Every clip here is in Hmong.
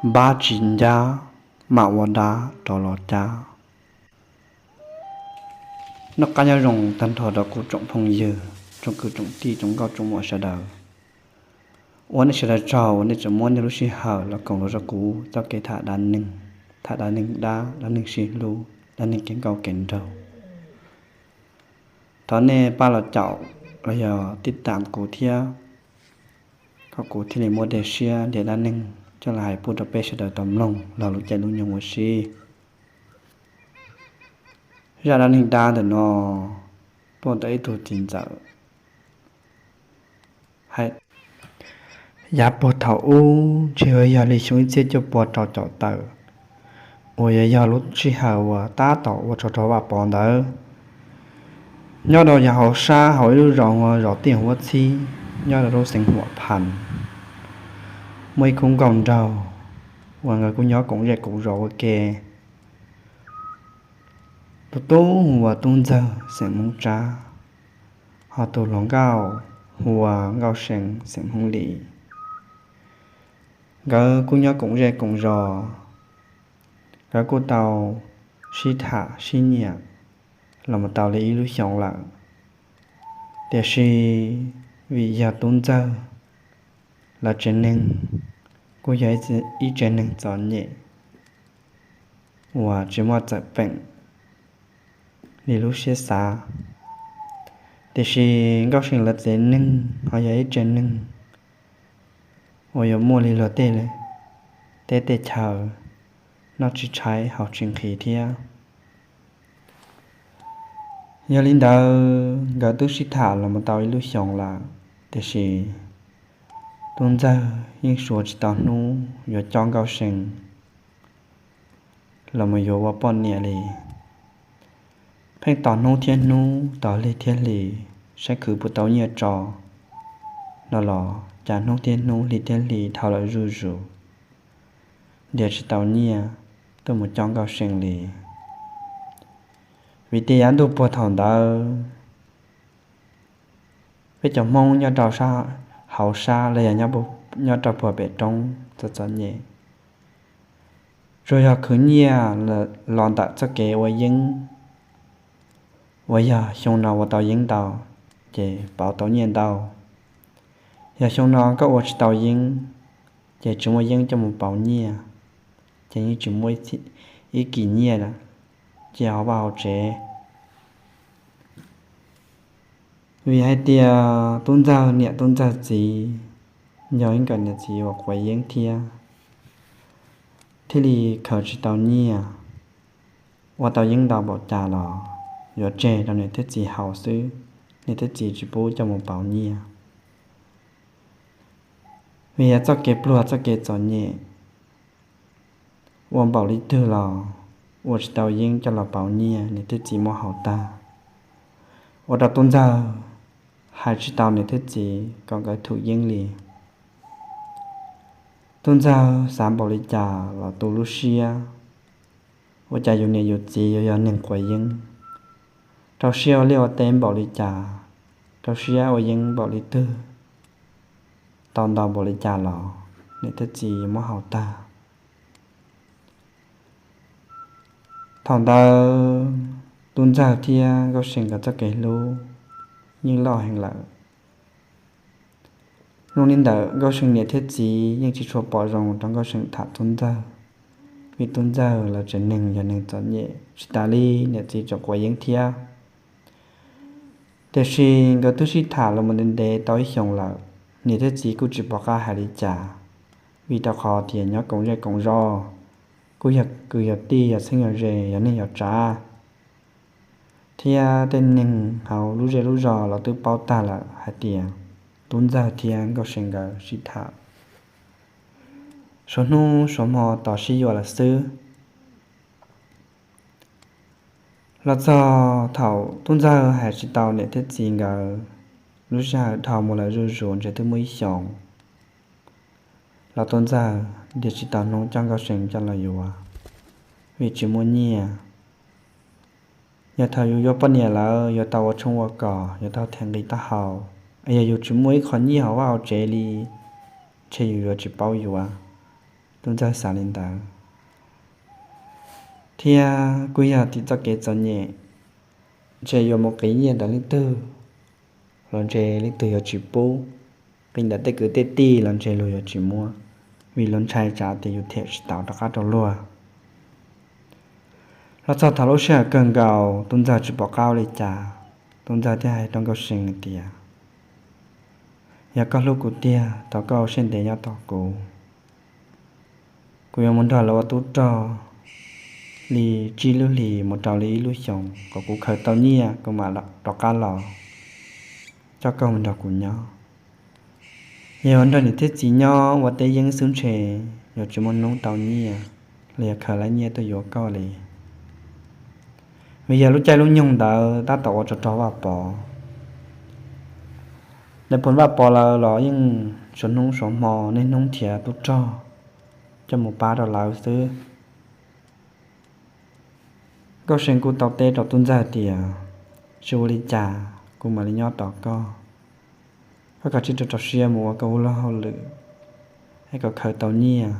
Npab tsis ncab, mam ua dab rov los cab. Noj qab nyob zoo tag nrho rau kuv tsoom phooj ywg, tsoom kwv tsoom tij, tsoom nkauj tsoom muam sawv daws. Ua nej sawv daws tsaug uas nej tseem muab nej lub sij hawm los koom los rau kuv txoj kev tham dab neeg, tham dab neeg dab, dab neeg sib hlub, dab neeg kev nkauj kev nraug. Thov nej pab los caum los yog tib tam kuv thiab, kom kuv thiaj li muaj dej siab ntiav dab neeg coj los hais pub rau peb sawv daws tau mloog los lub caij lub nyoog ua si. Zaj dab neeg dab ntawm no tuaj ntawm ib tug txiv ntxawm hais. Yav puag thaum ub ntshe yuav yog li xyoo ib txhiab cuaj pua rau caum tawm, uas yuav yog lub sij hawm uas tab tom ua tsov rog vaj pov ntawd. Nyob rau yav hauv sab hauv ib lub zos hu ua zos Tiaj Huab Txhib, nyob rau lub xeev Huam Phas, muaj ib khub nkauj nraug uas nkawd kuj nyob koom zej koom zos ua ke. Tus tub hu ua Tub Ntxawg xeem Hmoob Tsab, ho tus hluas nkauj hu ua Nkauj See xeem Hmoob Lis. Nkawd kuj nyob koom zej koom zos, nkawd kuj tau sib tham sib nyiam los mus tau li ib lub xyoos lawm. Tiam sis vim yog Tub Ntxawg lawv tsev neeg kuj yog ib tsev neeg txom nyem uas tsis muaj txawm peem li lub siab xav. Tiam sis Nkauj See lawv tsev neeg ho yog ib tsev neeg uas yuav muaj li luag tej teb tej chaw, noj tsis tshaib haus tsis nqhis thiab. Yog li ntawd nkawd twb sib tham los mus tau ib lub xyoos lawm, tiam sis Tub Ntxawg yeej suav tsis tau hnub yuav coj Nkauj See los mus yuav ua poj niam li. Pheej tos hnub thiab hnub, tos hli thiab hli, saib khwv puas tau nyiaj tso no los cas hnub thiab hnub, hli thiab hli dhau lawm zuj zus, nrhiav tsis tau nyiaj tuaj mus coj Nkauj See li. Vim tias yav ntuj puag thaum ntawd peb cov Hmoob nyob rau hauv sab los yog nyob rau puag pem roob txom txom nyem, tsuas yog khwv nyiaj los ntawm txoj kev ua yeeb, uas yog xyoo no ua tau yeeb ntau ces pauv tau nyiaj ntau. Yog xyoo no koj ua tsis tau yeeb ces tsis muaj yeeb coj mus pauv nyiaj, ces yeej tsis muaj ib kis nyiaj cia hauv vaj hauv tsev. Vim hais tias Tub Ntxawg niam Tub Ntxawg txiv yog ib nkawm niam txiv uas quav yeeb thiab, thiaj li khaws tsis tau nyiaj. Ua tau yeeb ntau npaum cas los yuav tseg rau niam thiab txiv haus xwb, niam thiab txiv tsis pub coj mus pauv nyiaj. Vim yog txoj kev pluag txoj kev txom nyem, ua npaum li twg los ua tsis tau yeeb coj los pauv nyiaj, niam thiab txiv muab haus tag. Ua rau Tub Ntxawg hais tsis tau niam thiab txiv kom nkawd thum yeeb li. Tub Ntxawg xav npaum li cas los tu lub siab, ua cas yus niam yus txiv yuav yog neeg quav yeeb, rau siab ua liaj ua teb npaum li cas, rau siab ua yeeb npaum li twg, tau ntau npaum li cas los niam thiab txiv muab haus tag. Thaum ntawd Tub Ntxawg thiab Nkauj See nkawd txoj kev hlub yeej loj heev lawm. Hnub li ntawd Nkauj See niam thiab txiv yeej tsis tshua pom zoo rau Nkauj See tham Tub Ntxawg, vim Tub Ntxawg lawv tsev neeg yog neeg txom nyem tsis tas li, niam txiv tseem quav yeeb thiab. Tiam sis nkawd twb sib tham los mus ntev ntev tau ib xyoos lawm, niam thiab txiv kuj tsis pom qab hais li cas, vim rau qhov tias nyob koom zej koom zos, kuj yog kwv yog tij, yog txheeb yog ze, yog neej yog tsav, thiab tej neeg hauv lub zej lub zos los twb paub tag lawm hais tias Tub Ntxawg thiab Nkauj See nkawd sib tham suav hnub suav hmo tos sib yuav lawm xwb. Los txog thaum Tub Ntxawg hais tsis tau niam thiab txiv nkawd, lub sij hawm dhau mus lawm zuj zus ntshe twb muaj ib xyoos los Tub Ntxawg nrhiav tsis tau hnub coj Nkauj See coj los yuav, vim tsis muaj nyiaj. Yog thaum yus yuav poj niam lawm yuav tau ua tshoob ua kos, yuav tau them nqi taub hau, es yog yus tsis muaj ib qho nyiaj hauv vaj hauv tsev li, ntshe yus yuav tsis paub yuav. Tub Ntxawg xav li ntawd. Thiab kuj yog tim txoj kev txom nyem, ntshe yuav mus qiv nyiaj ntawm leej twg los ntshe leej twg yuav tsis pub, qiv ntawm tej kwv tej tij los ntshe luag yuav tsis muab, vim luag ntshai tsam tias yus them tsis tau rov qab rau luag. Los txog thaum lub sij hawm kawg nkaus, Tub Ntxawg tsis pom qab ua li cas, Tub Ntxawg thiaj hais rau Nkauj See hais tias, yog koj hlub kuv tiag, thov koj ua siab ntev nyob tos kuv. Kuv yuav mus nrog lawv ua tub rog li tsib lub hlis mus rau li ib lub xyoos, kom kuv khaws tau nyiaj kuv mam rov qab los coj koj mus nrog kuv nyob. Yog nrog niam thiab txiv nyob ua teb yeeb xwb ntshe yuav tsis muaj hnub tau nyiaj los yog khaws tau nyiaj tuaj yuav koj li. Vim yog lub caij lub nyoog ntawd tab tom ua rog rog Vaj Pov, nais phoo Vaj Pov lawv los yeej suav hnub suav hmo niaj hnub nrhiav tub rog coj mus pab rau lawv xwb. Nkauj See kuj tau teb rau Tub Ntxawg tias, tsis ua li cas, kuv mam li nyob tos koj. Koj kav tsij rau rau siab mus ua koj ub lub hauj lwm, es kom khaws tau nyiaj.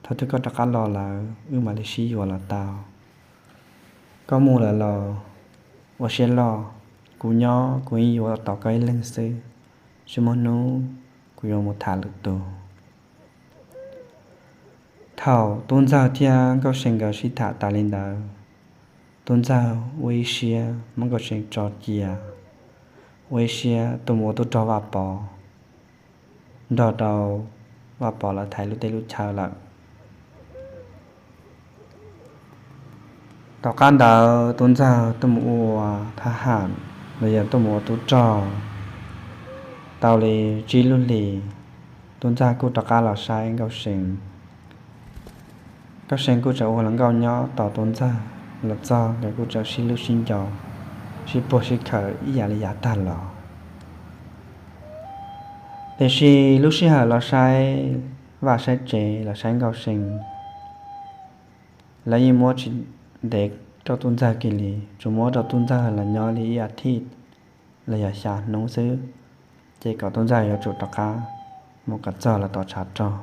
Thaum twg koj rov qab los lawm wb mam li sib yuav los tau. Koj mus lawm los ua siab loj, kuv nyob kuv yeej yuav tos koj ib leeg xwb, tsis muaj hnub kuv yuav mus tham lwm tus. Thaum Tub Ntxawg thiab Nkauj See nkawd sib tham tas li ntawd, Tub Ntxawg ua ib siab muab Nkauj See tso cia, ua ib siab tuaj mus ua tub rog Vaj Pov, nrog rau Vaj Pov lawv thaiv lub teb lub chaw lawm. Tom qab ntawd Tub Ntxawg tuaj mus ua thab ham los yog tuaj mus ua tub rog tau li tsib lub hlis, Tub Ntxawg kuj rov qab los saib Nkauj See. Nkauj See kuj tseem ua hluas nkauj nyob tos Tub Ntxawg los txog, nkawd kuj tseem sib hlub sib nco, sib puag sib khawm ib yam li yav tag los. Tiam sis lub sij hawm los saib vaj saib tsev los saib Nkauj See, lawv yeej muab tsis ntev rau Tub Ntxawg kiag li, tsuas muab rau Tub Ntxawg los nyob li ib as thiv los yog xya hnub xwb, ces kom Tub Ntxawg yuav tsum rov qab mus kom txog lawv tom tshav rog.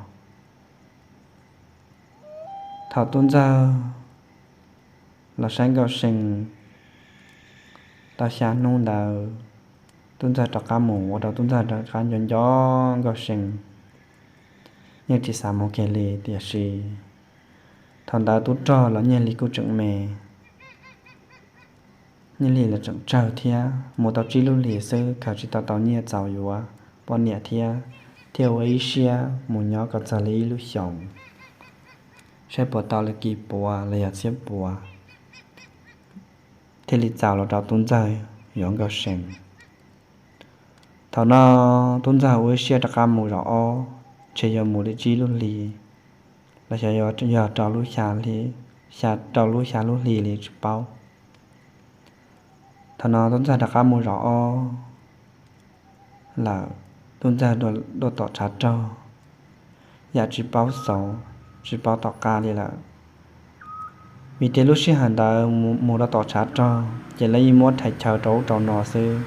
Thaum Tub Ntxawg los saib Nkauj See tau xya hnub ntawd, Tub Ntxawg rov qab mus ua rau Tub Ntxawg rov qab nco nco Nkauj See, yeej tsis xav mus kiag li. Tiam sis thaum ntawd tub rog los nyiaj hli kuj tseem me, nyiaj hli los tseem tsawg thiab, mus tau tsib lub hlis xwb khaws tsis tau tau nyiaj txaus yuav poj niam thiab, thiaj ua ib siab mus nyob kom txog li ib lub xyoos, saib puas tau li kis puav los yog txhiab puav, thiaj li txaus los rau Tub Ntxawg yuav Nkauj See. Thaum no Tub Ntxawg ua ib siab rov qab mus zaum ob, ntshe yuav mus li tsib lub hli los xyov yog rau lub xya, rau lub xya lub hli li tsis paub. Thaum no Tub Ntxawg rov qab mus zaum ob lawm, Tub Ntxawg dua tom tshav rog, yam tsis paub xov tsis paub tom qab li lawm. Vim tias lub sij hawm ntawd mus rau tom tshav rog ces lawv yeej muab thaiv chaw rau ub rau no xwb.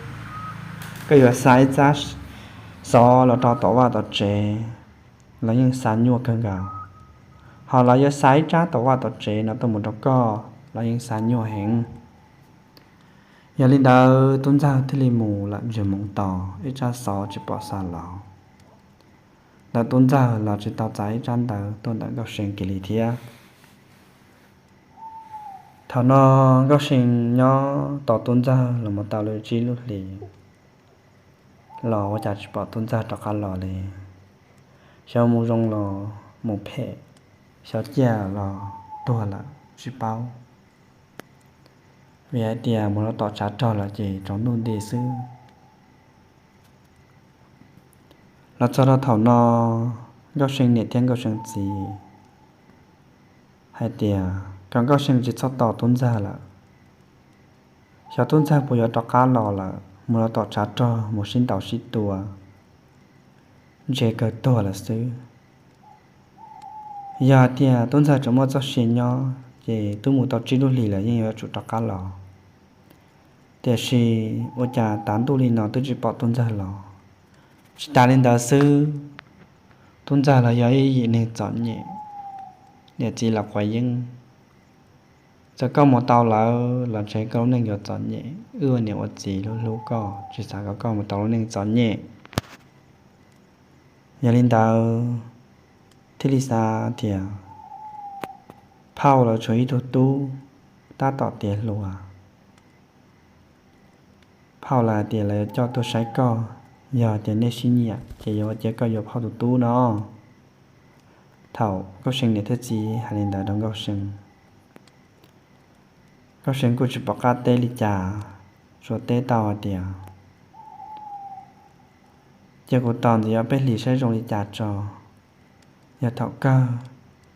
Koj yuav xa ib tsab xov los rau tom vaj tom tsev, lawv yeej xa nyuaj kawg nkaus. Ho lawv yuav xa ib tsab tom vaj tom tsev no tuaj mus rau koj, lawv yeej xa nyuaj heev. Yog li ntawd Tub Ntxawg thiaj li mus lawm ntsiag moo tos ib tsab xov tsis pom xa los. Ntawm Tub Ntxawg los tsis tau txais ib tsab ntawv tuaj ntawm Nkauj See kiag li thiab. Thaum no Nkauj See nyob tos Tub Ntxawg los mus tau li tsib lub hlis los ua cas tsis pom Tub Ntxawg rov qab los li. Xyov mus zoo los mus phem, xyov ciaj los tuag lawm tsis paub. Vim hais tias mus rau tom tshav rog lawm ces tsaus ntuj nti xwb. Los txog rau thaum no, Nkauj See niam thiab Nkauj See txiv hais tias kom Nkauj See tsis txhob tos Tub Ntxawg lawm, xyov Tub Ntxawg puas yuav rov qab los lawm, mus rau tom tshav rog mus sib ntaus sib tua, ntshe kawg tuag lawm xwb. Yog hais tias Tub Ntxawg tseem muaj txoj sia nyob ces twb mus tau tsib lub hlis lawm, yeej yuav tsum rov qab los. Tiam sis ua cas tav ntuj li no twb tsis pom Tub Ntxawg los. Tsis tas li ntawd xwb, Tub ntxawg los yog ib yim neeg txom nyem, niam txiv los quav yeeb. Txawm koj mus tau lawv los ntshe koj lub neej yuav txom nyem, wb ua niam ua txiv hlub hlub koj, tsis xav kom koj mus tau lub neej txom nyem. Yog li ntawd thiaj li xav tias Phauj lawv tshuav ib tug tub tab tom tiav hluas. Phauj lawv hais tias lawv yuav coj tuaj saib koj, yog tias nej sib nyiam ces yuav ua cia koj yuav Phauj tus tub no. Thaum Nkauj See niam thiab txiv hais li ntawd rau Nkauj See, Nkauj See kuj tsis pom qab teb li cas, tsuas teb tau hais tias, cia kuv tos ntxiv ob peb hlis saib zoo li cas tso. Yog thaum kawg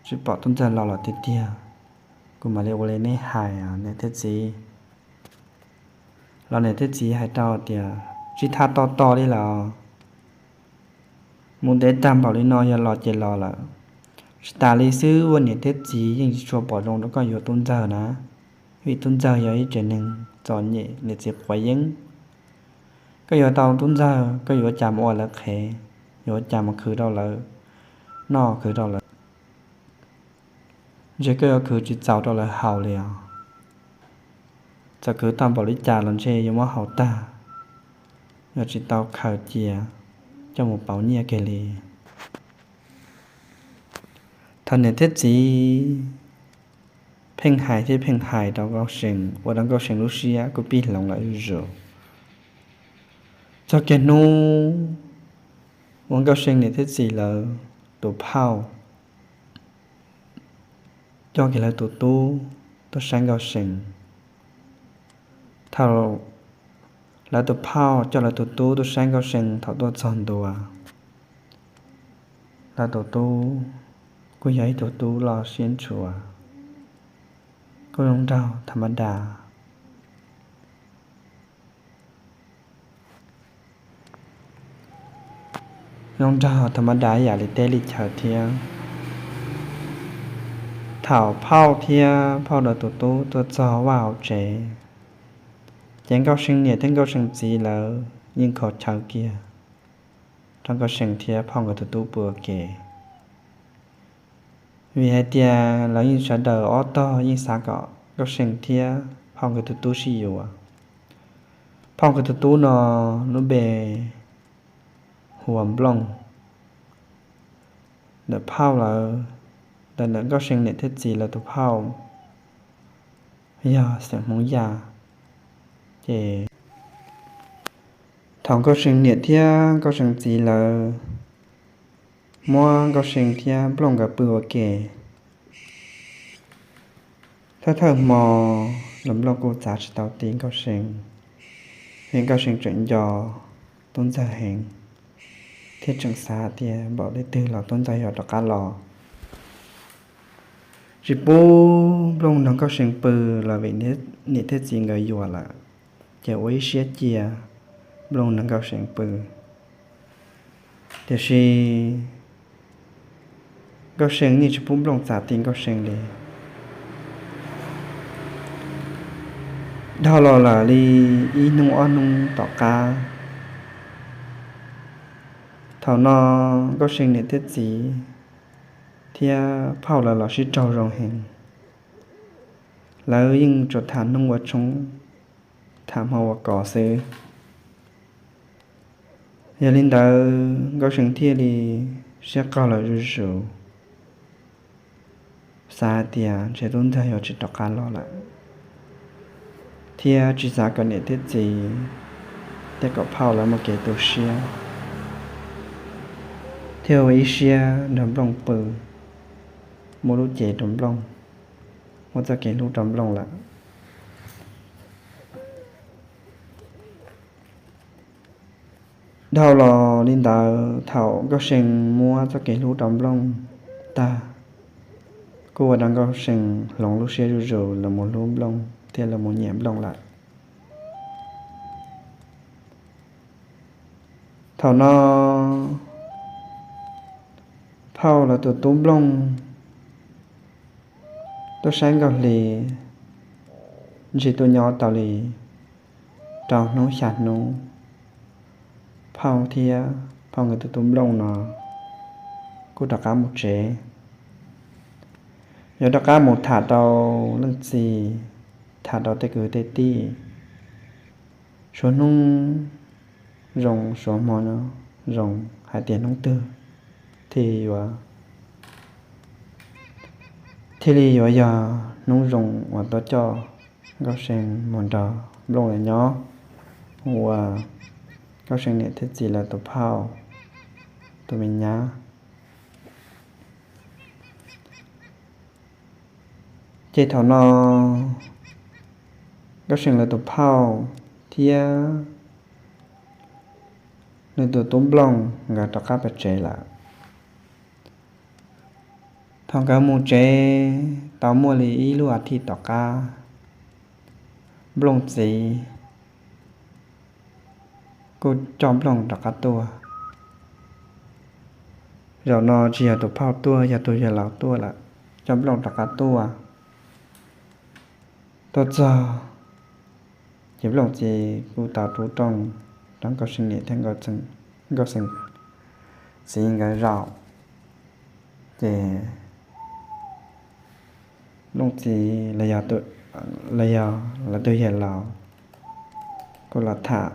tsis pom tub ntxawg los lawm tiag tiag, kuv mam li ua li neb hais niam thiab txiv. Los niam thiab txiv hais rau tias, tsis tham toj toj li lawm, mus ntev tag npaum li no yog los ces los lawm. Tsis tas li xwb, ua niam thiab txiv yeej tsis tshua pom zoo rau koj yuav tub ntxawg na, vim tub ntxawg yog ib tsev neeg txom nyem, niam txiv quav yeeb. Koj yuav tau tub ntxawg, koj yuav ua cas mus ua lawv qhev, yuav ua cas mus khwv rau lawv noj khwv rau lawv, ntshe koj yuav khwv tsis txaus rau lawv haus li os. Txawm khwv tau npaum li cas los ntshe yuav muab haus tag, yuav tsis tau khaws cia coj mus pauv nyiaj kiag li. Thaum niam thiab txiv pheej hais thiab pheej hais rau Nkauj See, ua rau Nkauj See lub siab kuj pib hloov lawm zuj zus. Txog kiag hnub uas Nkauj See niam thiab txiv lawv tus phauj coj kiag lawv tus tub tuaj saib Nkauj See. Thaum lawv tus phauj coj lawv tus tub tuaj saib Nkauj See thaum tuaj txog ntua, lawv tus tub kuj yog ib tug tub loj siab ntshua, kuj zoo nraug tham ma da, zoo nraug tham ma da ib yam li teb li chaw thiab. Thaum phauj thiab phauj lawv tus tub tuaj txog vaj hauv tsev, ces Nkauj See niam thiab Nkauj See txiv lawv yeej kho chaw kiag rau Nkauj See thiab phauj nkawd tus tub pw ua ke. Vim hais tias lawv yeej sawv daws ob tog yeej xav kom Nkauj See thiab phauj nkawd tus tub sib yuav. Phauj nkawd tus tub no lub npe hu ua Nplooj. Ntawm phauj lawv, ntawm Nkauj See niam thiab txiv lawv tus phauj yog xeem Hmoob Yaj. Ces thaum Nkauj See niam thiab Nkauj See txiv lawv muab Nkauj See thiab Nplooj nkawd pw ua ke, thawj thawj hmo los Nplooj kuj txav tsis tau ti Nkauj See, vim Nkauj See tseem nco tub ntxawg heev, thiab tseem xav tias npaum li twg los tub ntxawg yog rov qab los. Tsis pub Nplooj nrog Nkauj See pw los vim niam thiab txiv nkawd yuam lawm, ces ua ib siab cia Nplooj nrog Nkauj See pw. Tiam sis Nkauj See yeej tsis pub Nplooj txav ti Nkauj See li. Dhau los lawm li ib hnub ob hnub tom qab, thaum no Nkauj See niam thiab txiv thiab phauj lawv los sib raug zoo heev, lawv yeej tsuas tham hnub ua tshoob, tham hmo ua kos xwb. Yog li ntawd Nkauj See thiaj li siab qaug lawm zuj zus, xav hais tias ntshe tub ntxawg yuav tsis rov qab los lawm, thiab tsis xav kom niam thiab txiv thiab kom phauj lawv muaj kev tu siab, thiaj ua ib siab nrog Nplooj pw, muaj lub cev rau Nplooj, muaj txoj kev hlub rau Nplooj lawm. Dhau los li ntawd, thaum Nkauj See muab txoj kev hlub rau Nplooj tag, kuj ua rau Nkauj See hloov lub siab zuj zus los mus hlub Nplooj thiab los mus nyiam Nplooj lawm. Thaum no phauj lawv tus tub Nplooj tuaj saib Nkauj Hli, ntsis tuaj nyob tau li rau hnub xya hnub, phauj thiab phauj nkawd tus tub Nplooj no kuj rov qab mus tsev. Yuav rov qab mus tham rau leej txiv, tham rau tej kwv tej tij, suav hnub zoo suav hmo zoo, hais tias hnub twg thiaj yuav, thiaj li yuav yog hnub zoo uas tuaj coj Nkauj See mus nrog Nplooj lawv nyob, uas Nkauj See niam thiab txiv lawv tus phauj, tus me nyab. Ces thaum no Nkauj See lawv tus phauj thiab nws tus tub Nplooj nkawd rov qab pem tsev lawm. Thaum nkawd mus tsev tau muaj li ib lub a thiv tom qab, Nplooj txiv kuj coj Nplooj rov qab tuaj. Zaum no tsis yog tus phauj tuaj, yog tus yawg laus tuaj lawm, coj Nplooj rov qab tuaj. Tuaj txog ces Nplooj txiv kuj tau rub rooj rau Nkauj See niam thiab Nkauj See txiv nkawd zaum. Ces Nplooj txiv los yog lawv tus yawg laus kuj los tham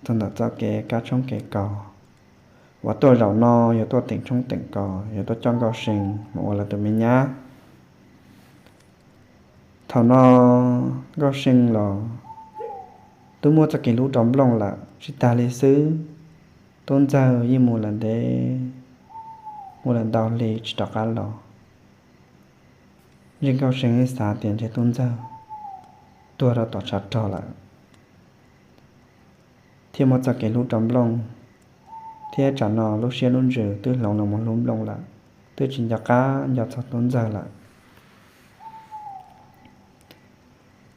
txog ntawm txoj kev kab tshoob kev kos uas tuaj zaum no yuav tuaj teem tshoob teem kos, yuav tuaj coj Nkauj See mus ua lawv tus me nyab. Thaum no Nkauj See los twb muaj txoj kev hlub rau Nplooj lawm. Tsis tas li xwb, Tub Ntxawg yeej mus lawm ntev, mus lawm ntau hli tsis rov qab los. Ntshe Nkauj See xav tias ntshe Tub Ntxawg tuag rau tom tshav rog lawm, thiaj muaj txoj kev hlub rau Nplooj, thiab tsam no lub siab lub ntsws twb hloov los mus hlub Nplooj lawm, twb tsis nco qab nco txog Tub Ntxawg lawm.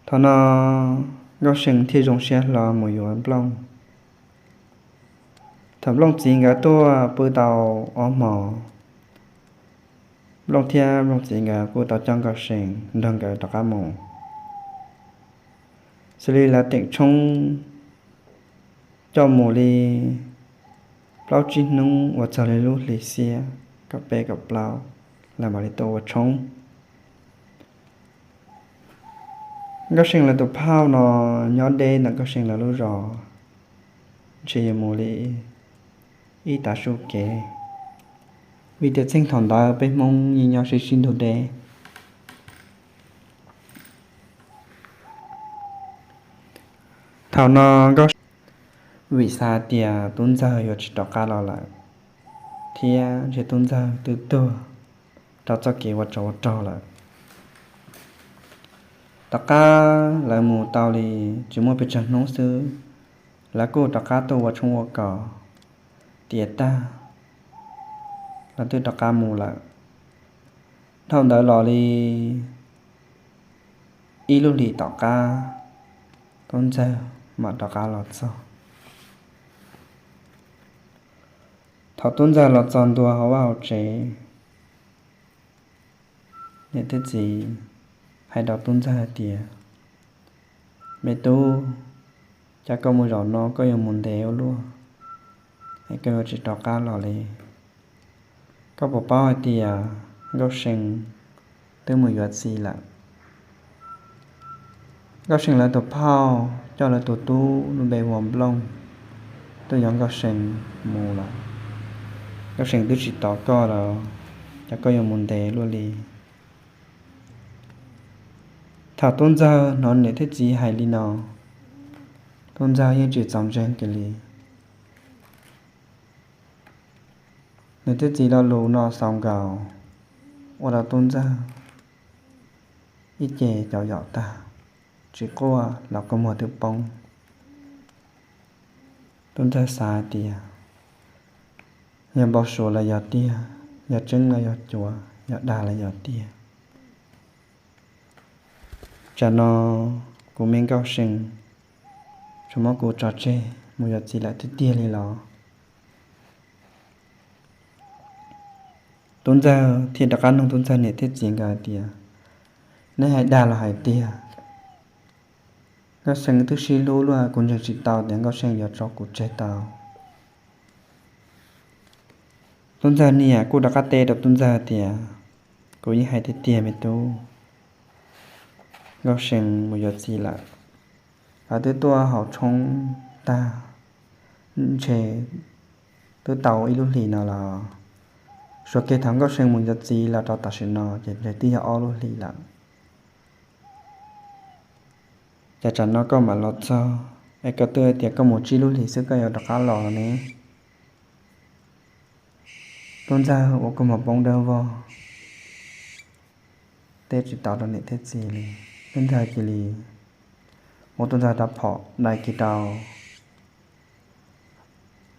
Thaum no Nkauj See thiaj zoo siab hlo mus yuav Nplooj. Thaum Nplooj txiv nkawd tuaj pw tau ob hmos, Nplooj thiab Nplooj txiv nkawd kuj tau coj Nkauj See nrog nkawd rov qab mus. Xws li lawv teem tshoob coj mus li plaub tsib hnub uas txog li lub hli xiab kaum peb kaum plaub, lawv mam li tuaj ua tshoob. Nkauj See lawv tus phauj no nyob deb ntawm Nkauj See lawv lub zos, ntshe yuav mus li ib tav su kev, vim tias txheej thaum ntawd peb Hmoob yeej nyob sib sib ntug deb. Thaum no Nkauj See vim xav tias Tub Ntxawg yuav tsis rov qab los lawm, thiab ntshe Tub Ntxawg twb tuag rau txoj kev ua tsov ua rog lawm. Tom qab lawv mus tau li tsis muaj pes tsawg hnub xwb, lawv kuj rov qab tuaj ua tshoob ua kos tiav tag, lawv twb rov qab mus lawm. Dhau ntawd los li ib lub hlis tom qab, Tub Ntxawg mam rov qab los txog. Thaum Tub Ntxawg los txog ntua hauv vaj hauv tsev, niam thiab txiv hais rau Tub Ntxawg hais tias, Me tub, cas koj mus zaum no koj yuav mus ntev ua luaj, es koj yuav tsis rov qab los li? Koj puas paub hais tias Nkauj See twb mus yuav txiv lawm? Nkauj See lawv tus phauj coj lawv tus tub lub npe hu ua Nplooj tuaj yuav Nkauj See mus lawm. Nkauj See twb tsis tos koj lawm, cas koj yuav mus ntev luaj li? Thaum Tub Ntxawg hnov niam thiab txiv hais li no, Tub Ntxawg yeej tsis txaus ntseeg kiag li. Niam thiab txiv lo lus no xaus nkaus, ua rau Tub Ntxawg ib ce cov yaum tag, tsis quaj los kua muag twb poob. Tub Ntxawg xav hais tias, yog npau suav los yog tiag, yog tseeb los yog cuav, yog dag los yog tiag. Tsam no kuv me Nkauj See tsuas muab kuv tso tseg mus yuav txiv lawm tiag tiag li los? Tub Ntxawg thiaj rov qab nug Tub Ntxawg niam thiab txiv nkawd hais tias, neb hais dag los hais tiag? Nkauj See twb sib hlub luaj, kuv ntseeg tsis tau tias Nkauj See yuav tso kuv tseg tau. Tub ntxawg niam kuj rov qab teb rau tub ntxawg tias, kuv yeej hais tiag tiag me tub, Nkauj See mus yuav txiv lawm. Lawv twb tuaj hauv tshoob tag, ntshe twb tau ib lub hlis no los, suav kiag thaum Nkauj See mus yuav txiv los rau tam sim no ces ntshe twb yog ob lub hlis lawm. Ces tsam no koj mam los txog, es koj twb hais tias koj mus tsib lub hlis xwb koj yuav rov qab los ne. Tub ntxawg ua kua muag poob dawb vog, teb tsis tau rau niam thiab txiv li. Tub ntxawg cia li muab tub ntxawg rab phom dai kiag rau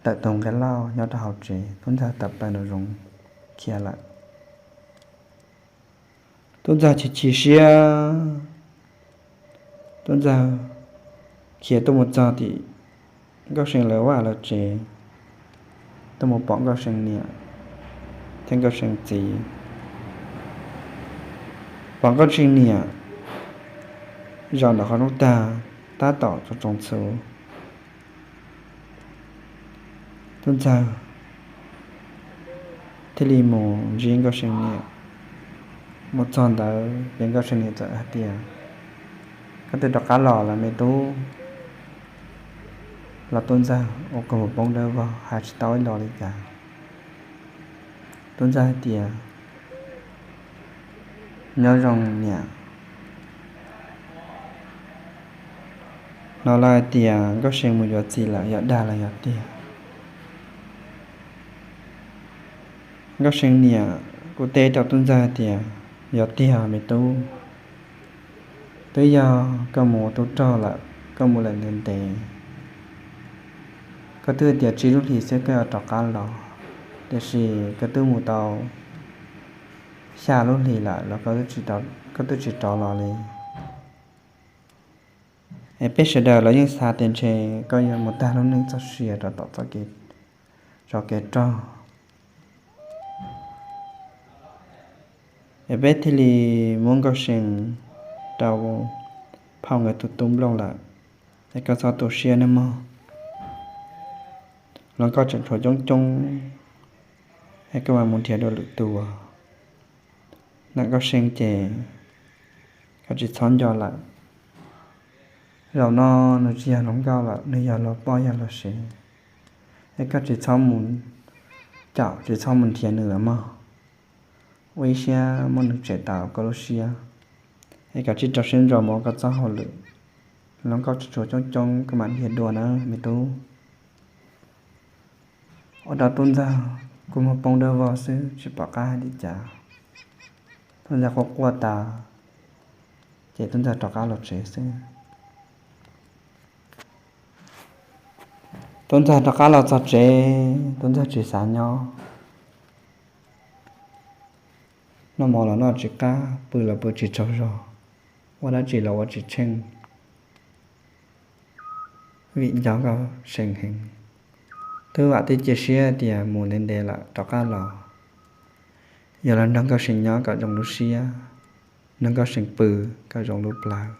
ntawm tus nqe lauj nyob rau hauv tsev, tub ntxawg tawm plaws nraum zoov khiav lawm. Tub ntxawg chim chim siab, tub ntxawg khiav tuaj mus txog tim Nkauj See lawv vaj lawv tsev, tuaj mus pom Nkauj See niam thiab Nkauj See txiv. Pom Nkauj See niam zaum ntawm qhov rooj tag, tab tom tsoos tsoos txhuv. Tub ntxawg thiaj li mus ntsib Nkauj See niam. Mus txog ntawd ces Nkauj See niam txawm hais tias, koj twb rov qab los lawm me tub. Los tub ntxawg ua kua muag poob dawb vog hais tsis tau ib los li cas. Tub ntxawg hais tias, nyob zoo niam. Hnov lawv hais tias Nkauj See mus yuav txiv lawm, yog dag los yog tiag? Nkauj See niam kuj teb rau tub ntxawg hais tias, yog tiag me tub. Twb yog koj mus ua tub rog lawm, koj mus lawm ntev ntev, koj twb tias tsib lub hlis xwb koj yuav rov qab los, tiam sis koj twb mus tau xya lub hlis lawm los koj twb tsis rov los li. Es peb sawv daws los yeej xav tias ntshe koj yuav mus tag lub neej txoj sia rau tom txoj kev tsov kev rog. Es peb thiaj li muab Nkauj See rau phauj nkawd tus tub Nplooj lawm, es koj txhob tu siab nawb mog. Hluas nkauj tseem tshuav coob coob, es koj mam mus nrhiav dua lwm tus. Ntawm Nkauj See ces koj tsis txhob nco lawm. Zaum no nws tsis yog hluas nkauj lawm, nws yog hluas poj yog hluas sev, es koj tsis txhob mus caum tsis txhob mus nrhiav nws lawm mog. Ua ib siab muab nws tshem tawm koj lub siab, es koj tsis rau siab ntso mus ua koj txoj hauj lwm. Hluas nkauj tseem tshuav coob coob, koj mam nrhiav dua na me tub. Ua rau tub ntxawg kua muag poob dawb vog xwb tsis pom qab hais li cas. Tub ntxawg quaj quaj tas, ces tub ntxawg rov qab los tsev xwb. Tub ntxawg rov qab los txog tsev, tub ntxawg tsis xav nyob. Noj mov los noj tsis qab, pw los pw tsis tsaug zog, ua dab tsi los ua tsis tsheej, vim nco Nkauj See heev. Twb vam thiab cia siab tias mus ntev ntev lawm rov qab los, yuav los nrog Nkauj See nyob kom zoo lub siab, nrog Nkauj See pw kom zoo lub plawv.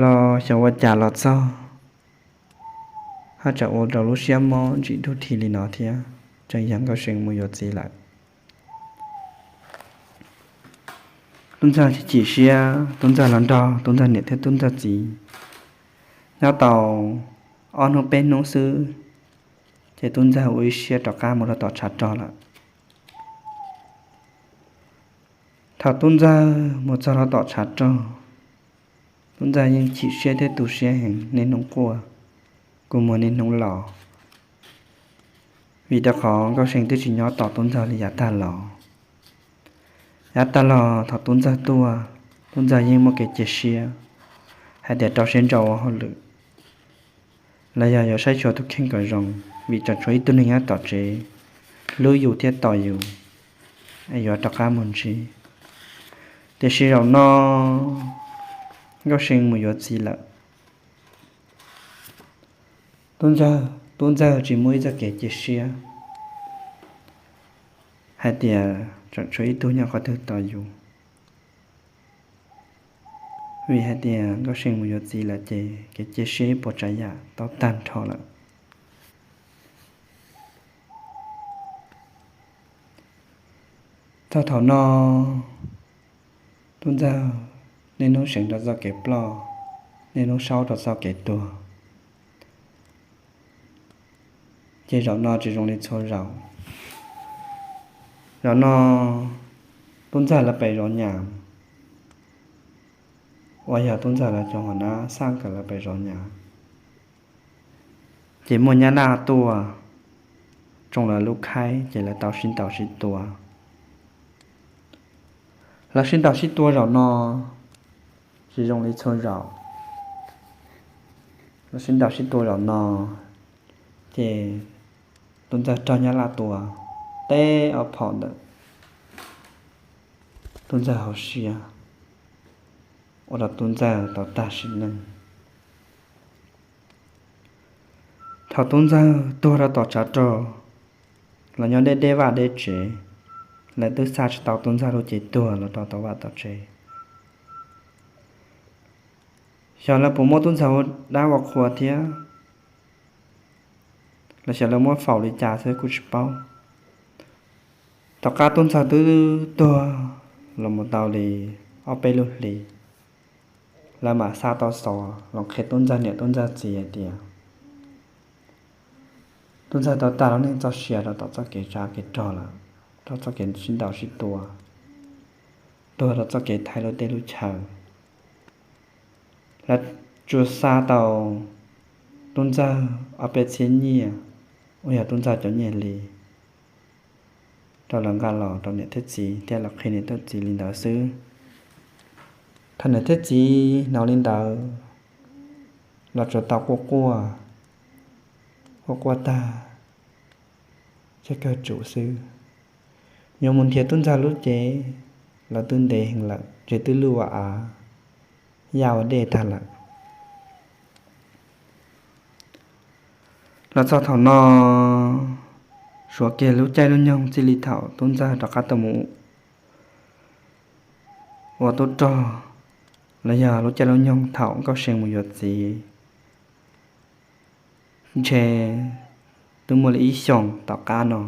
Los xyov ua cas los txog, haj tseem ua rau lub siab mob ntsim dub dhi li no thiab, tseem yog Nkauj See mus yuav txiv lawm. Tub ntxawg chim chim siab, tub ntxawg los nrog tub ntxawg niam thiab tub ntxawg txiv nyob tau ob hnub peb hnub xwb, ces tub ntxawg ua ib siab rov qab mus rau tom tshav rog lawm. Thaum tub ntxawg mus txog rau tom tshav rog, tub ntxawg yeej chim siab thiab tu siab heev, niaj hnub quaj, kua muag niaj hnub los, vim rau qhov Nkauj See twb tsis nyob tos tub ntxawg li yav tag los. Yav tag los thaum tub ntxawg tuaj, tub ntxawg yeej muaj kev cia siab hais tias rau siab ntso ua hauj lwm, los yog yuav saib xyuas tus kheej kom zoo, vim tseem tshuav ib tug neeg nyob tom tsev hlub yus thiab tos yus, es yuav rov qab mus ntsib. Tiam sis zaum no Nkauj See mus yuav txiv lawm, tub ntxawg, tub ntxawg tsis muaj ib txoj kev cia siab hais tias tseem tshuav ib tug nyob qhov twg tos yus. Vim hais tias Nkauj See mus yuav txiv lawm ces kev cia siab ib puas tsav yam tau tag nrho lawm. Txog thaum no, tub ntxawg niaj hnub seev rau txoj kev ploj, niaj hnub saub rau txoj kev tuag. Ces zaum no tsis zoo li txhua zaus. Zaum no tub ntxawg lawv pem zov nyam, uas yog tub ntxawg lawv cov hua nab xaj kawm lawv pem zov nyam, ces muaj nyab laj tuaj tsoo lawv lub khaib ces lawv tau sib ntaus sib tua. Lawv sib ntaus sib tua zaum no tsis zoo li txhua zaus. Lawv sib ntaus sib tua zaum no ces tub ntxawg raug nyab laj tua teb ob phom ntawm tub ntxawg hauv siab, ua rau tub ntxawg tau tag sim neej. Thaum tub ntxawg tuag rau tom tshav rog los nyob deb deb vaj deb tsev, lawv twb xa tsis tau tub ntxawg lub cev tuag los rau tom vaj tom tsev. Xyov lawv puas muab tub ntxawg ua dab ua qhua thiab, los xyov lawv muab faus li cas xwb kuj tsis paub. Tom qab tub ntxawg twb tuag los mus tau li ob peb lub hlis, lawv mam xa tau xov los qhia tub ntxawg niam tub ntxawg txiv hais tias tub ntxawg tau tag lub neej txoj sia rau tom txoj kev tshav kev rog lawm, rau txoj kev sib ntaus sib tua, tuag rau txoj kev thaiv lub teb lub chaw. Lawv tsuas xa tau tub ntxawg ob peb txhiab nyiaj, uas yog tub ntxawg cov nyiaj hli, rau lawv nqa los rau niam thiab txiv thiab lawv qhia niam thiab txiv li ntawd xwb. Thaum niam thiab txiv hnov li ntawd los tsuas tau quaj quaj, quaj quaj tag, ces kawg tsum xwb. Yuav mus nrhiav tub ntxawg lub cev los twb ntev heev lawm, ces twb luj ua av, yaj ua dej tag lawm. Los txog thaum no, suav kiag lub caij lub nyoog txij li thaum tub ntxawg rov qab tuaj mus ua tub rog, los yog lub caij lub nyoog thaum Nkauj See mus yuav txiv, ntshe twb muaj li ib xyoos tom qab no,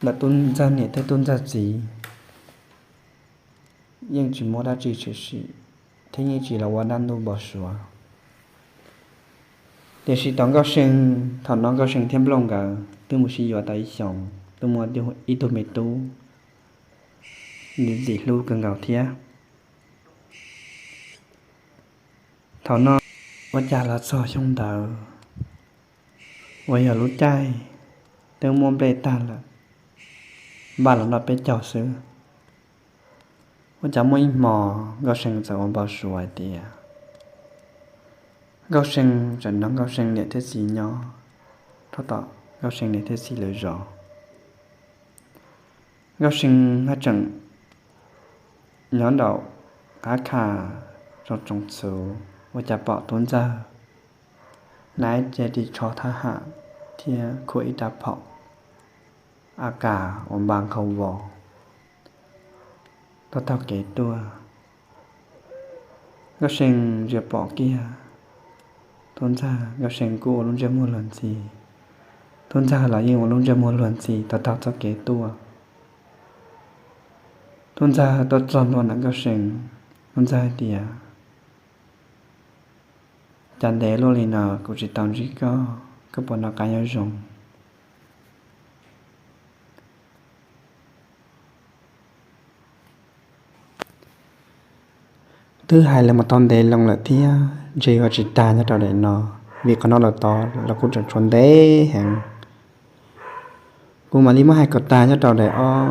ntawm tub ntxawg niam thiab tub ntxawg txiv yeej tsis muaj dab tsi tshwm sim thiab yeej tsis los ua dab ntuj npau suav. Tiam sis tau Nkauj See, thaum no Nkauj See thiab Nplooj nkawd twb mus sib yuav tau ib xyoos, twb muaj ib tug me tub ntxim hlub kawg nkaus thiab. Thaum no ua cas los txog xyoo ntawd uas yog lub caij twb muab nplej tag lawm, npaj los noj peb caug xwb, ua cas muaj ib hmos Nkauj See txawm ua npau suav hais tias Nkauj See tseem nrog Nkauj See niam thiab txiv nyob rau tom Nkauj See niam thiab txiv lawv zos. Nkauj See haj tseem nyob nraum qab kha tsoos tsoos txhuv, ua cas pom tub ntxawg hnav ib ce ris tsho thab ham thiab khuam ib rab phom AK uas npa nkhaus vos taug taug kev tuaj. Nkauj See ntsia pom kiag tub ntxawg, Nkauj See kuj ua lub ntsej muag luag ntxhi. Tub ntxawg los yeej ua lub ntsej muag luag ntxhi taug taug txoj kev tuaj. Tub ntxawg tuaj txog ntua ntawm Nkauj See, tub ntxawg hais tias, cas ntev luaj li no kuv tsis tau ntsib koj, koj puas noj qab nyob zoo? Twb hais los mus tau ntev loo lawm thiab ntshe yuav tsis tag nyob rau daim no, vim qhov no lawm tod los kuj tseem tshuav ntev heev. Kuv mam li muab hais kom tag nyob rau daim ob.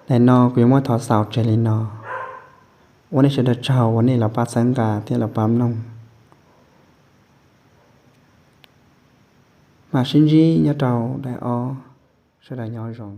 Daim no kuv yuav muab thov xaus tseg li no. Ua nej sawv daws tsaug uas nej los pab txhawb nqa thiab los pab mloog. Mam sib ntsib nyob rau daim ob. Sawv daws nyob zoo.